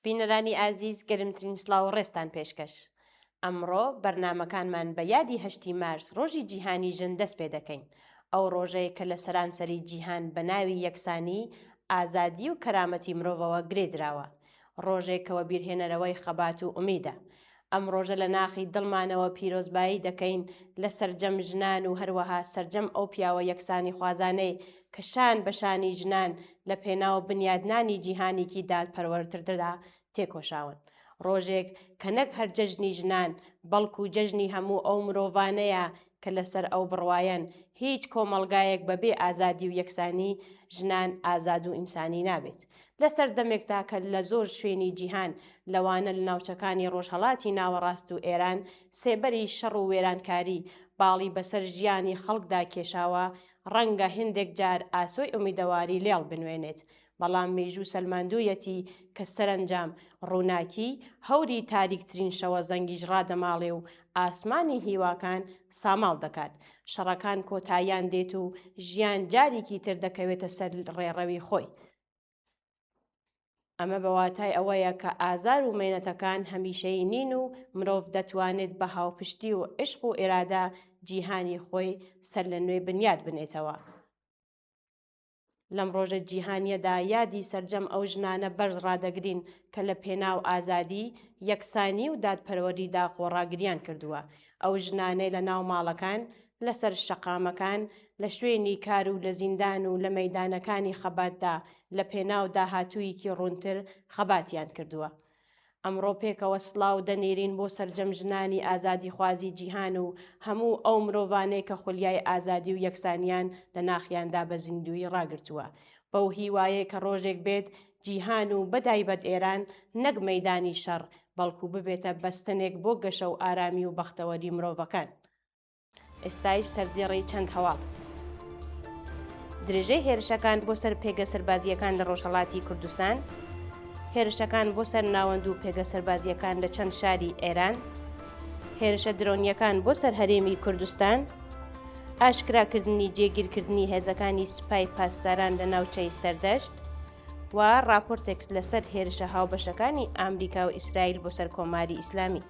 بینەرانی ئازیز گەرمترین سڵاو و ڕێزتان پێشکەش. ئەمڕۆ بەرنامەکانمان بە یادی هەشتی مارس ڕۆژی جیهانی ژن دەست پێ دەکەین. ئەو ڕۆژەیە کە لە سەرانسەری جیهان بە ناوی یەکسانی، ئازادی و کەرامەتی مرۆڤەوە گرێ دراوە. ڕۆژێک کە وەبیرهێنەرەوەی خەبات و ئومیدە. ئەم ڕۆژە لە ناخی دڵمانەوە پیرۆزبایی دەکەین لە سەرجەم ژنان و هەروەها سەرجەم ئەو پیاوە یەکسانیخوازانەی کە شان بە شانی ژنان لە پێناو بنیادنانی جیهانێکی دادپەروەرتردا تێکۆشاون. ڕۆژێک کە نەک هەر جەژنی ژنان، بەڵکو جەژنی هەموو ئەو مرۆڤانەیە کە لەسەر ئەو بڕوایەن هیچ کۆمەڵگایەک بەبێ ئازادی و یەکسانی ژنان ئازاد و ئینسانی نابێت. لە سەردەمێکدا کە لە زۆر شوێنی جیهان، لەوانە لە ناوچەکانی ڕۆژهەڵاتی ناوەڕاست و ئێران، سێبەری شەڕ و وێرانکاری باڵی بەسەر ژیانی خەڵکدا کێشاوە، ڕەنگە هێندێک جار ئاسۆی ئومیدەواری لێڵ بنوێنێت، بەڵام مێژوو سەلماندوویەتی کە سەرەنجام ڕووناکی، هەوری تاریکترین شەوەزەنگیش ڕادەماڵێ و ئاسمانی هیواکان ساماڵ دەکات. شەڕەکان کۆتاییان دێت و ژیان جاریکی تر دەکەوێتە سەر ڕێڕەوی خۆی. ئەمە بە واتای ئەوەیە کە ئازار و مەینەتەکان هەمیشەیی نین و مرۆڤ دەتوانێت بە هاوپشتی و عیشق و ئیرادە جیهانی خۆی سەرلەنوێ بنیات بنێتەوە. لەم ڕۆژە جیهانییەدا یادی سەرجەم ئەو ژنانە بەرز ڕادەگرین کە لە پێناو ئازادی، یەکسانی و دادپەروەریدا خۆڕاگریان کردووە، ئەو ژنانەی لە ناو ماڵەکان، لەسەر شەقامەکان، لە شوێنی کار و لە زیندان و لە مەیدانەکانی خەباتدا لە پێناو داهاتوویەکی ڕوونتر خەباتیان کردووە. ئەمڕۆ پێکەوە سڵاو دەنیرین بۆ سەرجەم ژنانی ئازادیخوازی جیهان و هەموو ئەو مرۆڤانەی کە خولیای ئازادی و یەکسانیان لە ناخیاندا بە زیندوویی ڕاگرتووە، بەو هیوایەی کە ڕۆژێک بێت جیهان و بەدایبەت ئێران نەک مەیدانی شەڕ، بەڵکو ببێتە بەستەنێک بۆ گەشە و ئارامی و بەختەوەری مرۆڤەکان. ئێستایش سەردێڕی چەند هەواڵ. درێژەی هێرشەکان بۆ سەر پێگە سەربازییەکان لە ڕۆژهەڵاتی کوردستان، هێرشەکان بۆ سەر ناوەند و پێگە سەربازییەکان لە چەند شاری ئێران، هێرشە درۆنییەکان بۆ سەر هەرێمی کوردستان، ئاشکراکردنی جێگیرکردنی هێزەکانی سپای پاسداران لە ناوچەی سەردەشت و ڕاپۆرتێک لەسەر هێرشە هاوبەشەکانی ئامریکا و ئیسرائیل بۆ سەر کۆماری ئیسلامی.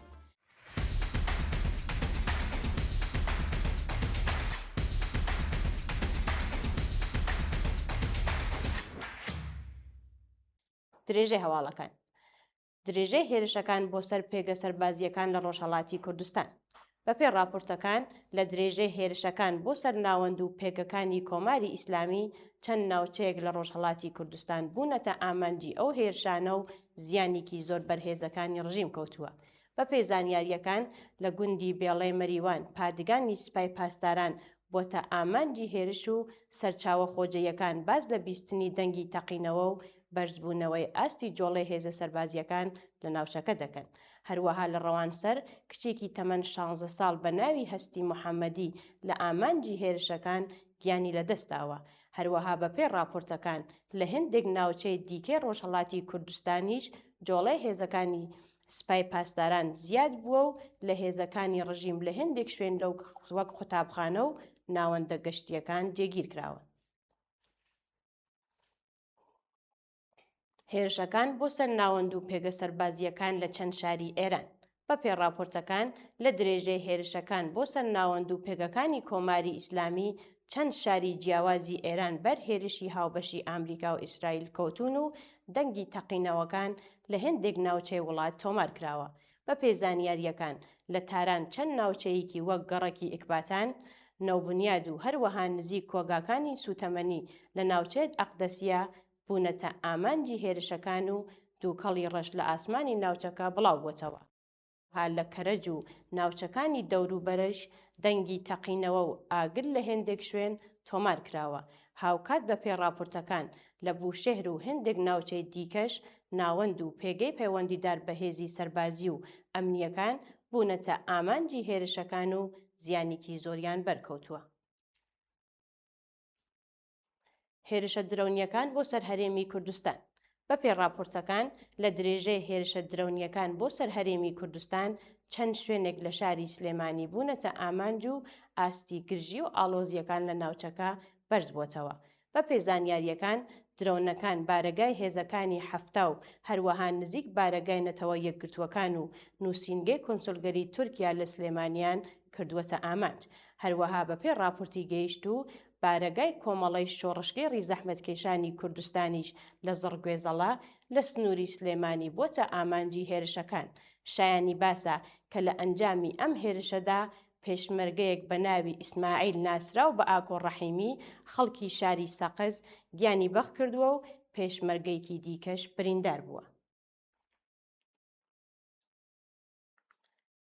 درێژەی هەواڵەکان درێژەی هێرشەکان بۆ سەر پێگە سەربازییەکان لە ڕۆژهەڵاتی کوردستان بەپێی ڕاپۆرتەکان لە درێژەی هێرشەکان بۆ سەر ناوەند و پێگەکانی کۆماری ئیسلامی چەند ناوچەیەک لە ڕۆژهەڵاتی کوردستان بوونەتە ئامانجی ئەو هێرشانە و زیانێکی زۆر بەر هێزەکانی ڕژیم کەوتووە. بەپێی زانیارییەکان لە گوندی بێڵێ مەریوان پادگانی سپای پاسداران بۆتە ئامانجی هێرش و سەرچاوە خۆجێیەکان باس لە بیستنی دەنگی تەقینەوە و بەرزبوونەوەی ئاستی جۆڵەی هێزە سەربازییەکان لە ناوچەکە دەکەن. هەروەها لە ڕەوانسەر کچێکی تەمەن شانزە ساڵ بە ناوی هەستی محەممەدی لە ئامانجی هێرشەکان گیانی لەدەستداوە. هەروەها بەپێی ڕاپۆرتەکان لە هێندێک ناوچەی دیکەی ڕۆژهەڵاتی کوردستانیش جۆڵەی هێزەکانی سپای پاسداران زیاد بووە و لە هێزەکانی ڕژیم لە هێندێک شوێن لەو وەک قوتابخانە و ناوەندە گەشتییەکان جێگیر کراون. هێرشەکان بۆ سەر ناوەند و پێگە سەربازییەکان لە چەند شاری ئێران. بەپێی ڕاپۆرتەکان، لە درێژەی هێرشەکان بۆ سەر ناوەند و پێگەکانی کۆماری ئیسلامی، چەند شاری جیاوازی ئێران بەر هێرشی هاوبەشی ئامریکا و ئیسرائیل کەوتوون و دەنگی تەقینەوەکان لە هێندێک ناوچەی وڵات تۆمار کراوە. بەپێی زانیارییەکان، لە تاران چەند ناوچەیەکی وەک گەڕەکی ئیکباتان، نەوبنیاد و هەروەها نزیک کۆگاکانی سووتەمەنی لە ناوچەی ئەقدەسیە بوونەتە ئامانجی هێرشەکان و دووکەڵی ڕەش لە ئاسمانی ناوچەکە بڵاوبووەتەوە. هەروەها لە کەرەج و ناوچەکانی دەوروبەرش دەنگی تەقینەوە و ئاگر لە هێندێک شوێن تۆمار کراوە. هاوکات بەپێی ڕاپۆرتەکان لە بوشێهر و هێندێک ناوچەی دیکەش ناوەند و پێگەی پەیوەندیدار بە هێزی سەربازی و ئەمنییەکان بوونەتە ئامانجی هێرشەکان و زیانێکی زۆریان بەرکەوتووە. هێرشە درەونییەکان بۆ سەر هەرێمی کوردستان بەپێی ڕاپۆرتەکان، لە درێژەی هێرشە درەونییەکان بۆ سەر هەرێمی کوردستان، چەند شوێنێک لە شاری سلێمانی بوونەتە ئامانج و ئاستی گرژی و ئاڵۆزییەکان لە ناوچەکە بەرزبووەتەوە. بەپێی زانیارییەکان، درۆنەکان بارەگای هێزەکانی 70 و هەروەها نزیک بارەگای نەتەوە یەکگرتووەکان و نووسینگەی کونسولگەری تورکیا لە سلێمانیان کردووەتە ئامانج. هەروەها بەپێی ڕاپۆرتی گەیشتوو، بارەگای کۆمەڵەی شۆڕشگێڕی زەحمەتکێشانی کوردستانیش لە زڕگوێزەڵە لە سنووری سلێمانی بۆتە ئامانجی هێرشەکان. شایانی باسە کە لە ئەنجامی ئەم هێرشەدا پێشمەرگەیەک بە ناوی ئیسماعیل ناسراو بە ئاکۆ ڕەحیمی خەڵکی شاری سەقز گیانی بەختکردووە و پێشمەرگەیکی دیکەش بریندار بووە.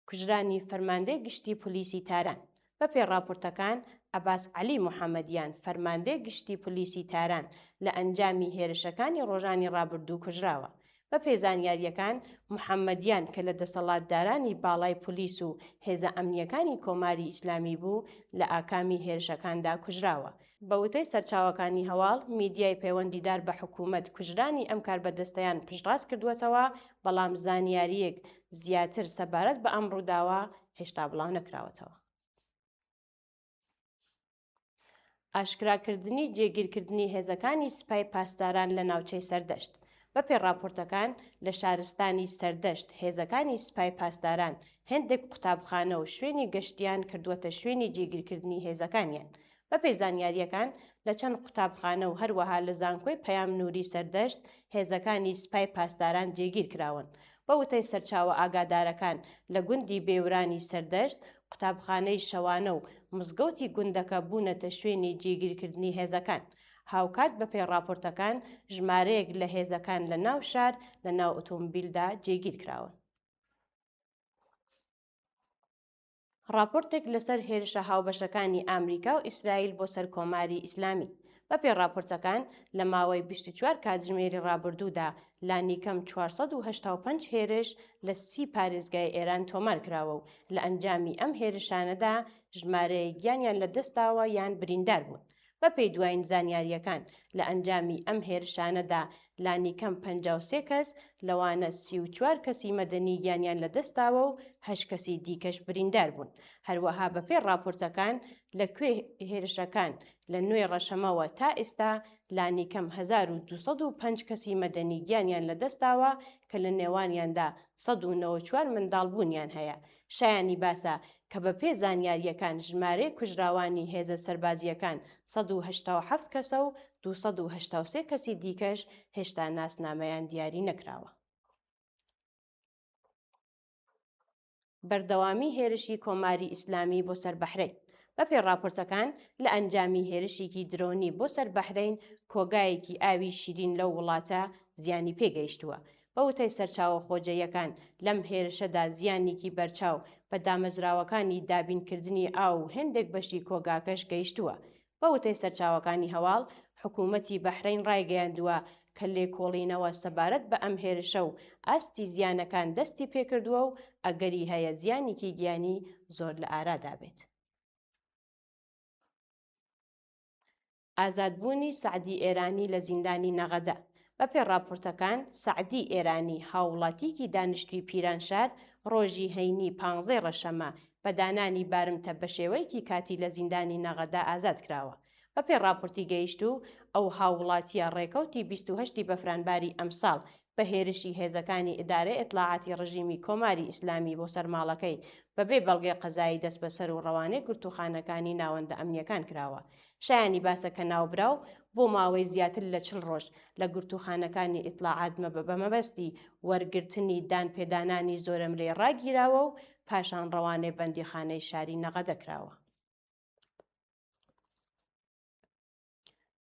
کوژرانی فەرماندەی گشتی پۆلیسی تاران. بەپێی ڕاپۆرتەکان، عەباس عەلی محەمەدیان، فەرماندەی گشتی پۆلیسی تاران، لە ئەنجامی هێرشەکانی ڕۆژانی ڕابردوو کوژراوە. بەپێی زانیارییەکان، محەمەدیان کە لە دەسەڵاتدارانی باڵای پۆلیس و هێزە ئەمنییەکانی کۆماری ئیسلامی بوو، لە ئاکامی هێرشەکاندا کوژراوە. بە وتەی سەرچاوەکانی هەواڵ، میدیای پەیوەندیدار بە حکوومەت کوژرانی ئەم کاربەدەستەیان پشتڕاست کردووەتەوە، بەڵام زانیارییەک زیاتر سەبارەت بە ئەم ڕووداوە هێشتا بڵاو نەکراوەتەوە. ئاشکراکردنی جێگیرکردنی هێزەکانی سپای پاسداران لە ناوچەی سەردەشت. بەپێی ڕاپۆرتەکان، لە شارستانی سەردەشت هێزەکانی سپای پاسداران هێندێک قوتابخانە و شوێنی گەشتیان کردووەتە شوێنی جێگیرکردنی هێزەکانیان. بەپێی زانیارییەکان، لە چەند قوتابخانە و هەروەها لە زانکۆی پەیام نووری سەردەشت هێزەکانی سپای پاسداران جێگیر کراون. بە وتەی سەرچاوە ئاگادارەکان، لە گوندی بێورانی سەردەشت، قوتابخانەی شەوانە و مزگەوتی گوندەکە بوونەتە شوێنی جێگیرکردنی هێزەکان. هاوکات بەپێی ڕاپۆرتەکان، ژمارەیەک لە هێزەکان لە ناو شار لە ناو ئۆتۆمبیلدا جێگیر کراون. ڕاپۆرتێک لەسەر هێرشە هاوبەشەکانی ئامریکا و ئیسرائیل بۆ سەر کۆماری ئیسلامی. بەپێی ڕاپۆرتەکان، لە ماوەی 24 کاتژمێری ڕابردوودا لانیکەم 485 هێرش لە 30 پارێزگای ئێران تۆمار کراوە و لە ئەنجامی ئەم هێرشانەدا ژمارەیەک گیانیان لەدەستداوە یان بریندار بوون. بەپێی دوایین زانیارییەکان، لە ئەنجامی ئەم هێرشانەدا لانیکەم 53 کەس، لەوانە 34 کەسی مەدەنی گیانیان لەدەستداوە و هەشت کەسی دیکەش بریندار بوون. هەروەها بەپێی ڕاپۆرتەکان، لە کوێ هێرشەکان لە نۆی ڕەشەمەوە تا ئێستا لانیکەم 1205 کەسی مەدەنی گیانیان لەدەستداوە کە لە نێوانیاندا 194 منداڵ بوونیان هەیە. شایانی باسە کە بە پێ زانیارییەکان ژمارەی کوژراوانی هێزە سەربازییەکان 187 کەسە و 283 کەسی دیکەش هێشتا ناسنامەیان دیاری نەکراوە. بەردەوامی هێرشی کۆماری ئیسلامی بۆ سەر بەحرەین. بەپێی ڕاپۆرتەکان، لە ئەنجامی هێرشێکی درۆنی بۆ سەر بەحرەین، کۆگایەکی ئاوی شیرین لەو وڵاتە زیانی پێگەیشتووە. بە وتەی سەرچاوە خۆجێیەکان، لەم هێرشەدا زیانێکی بەرچاو بە دامەزراوەکانی دابینکردنی ئاو و هێندێک بەشی کۆگاکەش گەیشتووە. بە وتەی سەرچاوەکانی هەواڵ، حکوومەتی بەحرەین ڕایگەیاندووە کە لێکۆڵینەوە سەبارەت بە ئەم هێرشە و ئاستی زیانەکان دەستی پێکردووە و ئەگەری هەیە زیانێکی گیانی زۆر لە ئارادا بێت. ئازادبوونی سەعدی ئێرانی لە زیندانی نەغەدە. بەپێی ڕاپۆرتەکان، سەعدی ئێرانی، هاووڵاتییەکی دانیشتووی پیرانشار، ڕۆژی هەینی پانزەی ڕەشەمە بە دانانی بارمتە بەشێوەیەکی کاتی لە زیندانی نەغەدە ئازاد کراوە. بەپێی ڕاپۆرتی گەیشتوو، ئەو هاووڵاتییە ڕێکەوتی 28 ی بەفرانباری ئەمساڵ بە هێرشی هێزەکانی ئیدارەی ئیتڵاعاتی ڕژیمی کۆماری ئیسلامی بۆ سەر ماڵەکەی بە بێ بەڵگەی قەزایی دەستبەسەر و ڕەوانەی گرتووخانەکانی ناوەندە ئەمنییەکان کراوە. شایانی باسە کە ناوبراو بۆ ماوەی زیاتر لە 40 ڕۆژ لە گرتووخانەکانی ئیتڵاعات بە مەبەستی وەرگرتنی دانپێدانانی زۆرەملێ ڕاگیراوە و پاشان ڕەوانەی بەندیخانەی شاری نەغەدە کراوە.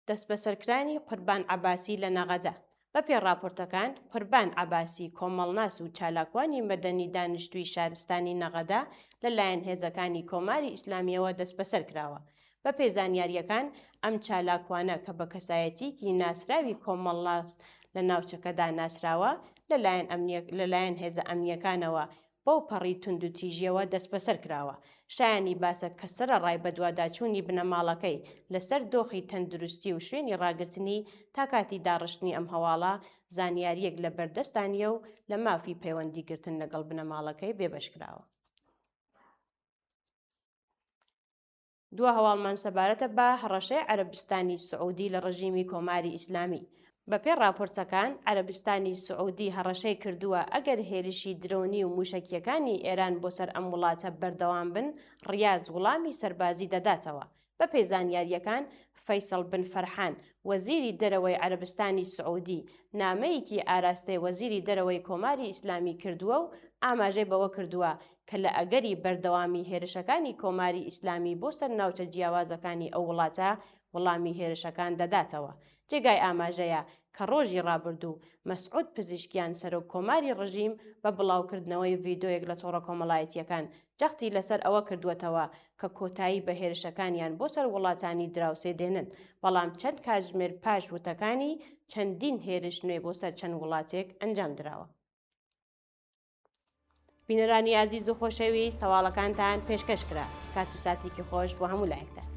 دەستبەسەرکرانی قوربان عەباسی لە نەغەدە. بەپێی ڕاپۆرتەکان، قوربان عەباسی، کۆمەڵناس و چالاکوانی مەدەنی دانیشتووی شارستانی نەغەدە لەلایەن هێزەکانی کۆماری ئیسلامییەوە دەستبەسەر کراوە. بەپێی زانیارییەکان، ئەم چالاکوانە کە بە کەسایەتییەکی ناسراوی کۆمەڵناس لە ناوچەکەدا ناسراوە، لەلایەن هێزە ئەمنییەکانەوە بەو پەڕی توندوتیژیەوە دەستبەسەر کراوە. شایانی باسە کە سەرەڕای بەدواداچوونی بنەماڵەکەی لەسەر دۆخی تەندروستی و شوێنی ڕاگرتنی، تا کاتی داڕشتنی ئەم هەواڵە زانیارییەک لە بەردەستا نییە و لە مافی پەیوەندیگرتن لەگەڵ بنەماڵەکەی بێبەش کراوە. دوا هەواڵمان سەبارەتە بە هەڕەشەی عەرەبستانی سعودی لە ڕژیمی کۆماری ئیسلامی. بە پێی ڕاپۆرتەکان، عەرەبستانی سعودی هەڕەشەی کردووە ئەگەر هێرشی درۆنی و مووشەکییەکانی ئێران بۆ سەر ئەم وڵاتە بەردەوام بن، ڕیاز وڵامی سەربازی دەداتەوە. بە پێی زانیارییەکان، فەیسەڵ بن فەرحان، وەزیری دەرەوەی عەرەبستانی سعودی، نامەیەکی ئاراستەی وەزیری دەرەوەی کۆماری ئیسلامی کردووە و ئاماژەی بەوە کردووە کە لە ئەگەری بەردەوامی هێرشەکانی کۆماری ئیسلامی بۆ سەر ناوچە جیاوازەکانی ئەو وڵاتە وڵامی هێرشەکان دەداتەوە. جێگای ئاماژەیە کە ڕۆژی ڕابردوو مەسعود پزیشکیان سەرۆک کۆماری ڕژیم بە بڵاوکردنەوەی ڤیدۆیەک لە تۆڕە کۆمەڵایەتییەکان جەختی لەسەر ئەوە کردووەتەوە کە کۆتایی بە هێرشەکانیان بۆ سەر وڵاتانی دراوسێ دێنن، بەڵام چەند کاتژمێر پاش وتەکانی چەندین هێرش نوێ بۆ سەر چەند وڵاتێک ئەنجام دراوە. بینەرانی ئازیز و خۆشەویست هەواڵەکانتان پێشکەش کرا. کات و ساتێکی خۆش بۆ هەموو لایەکتان.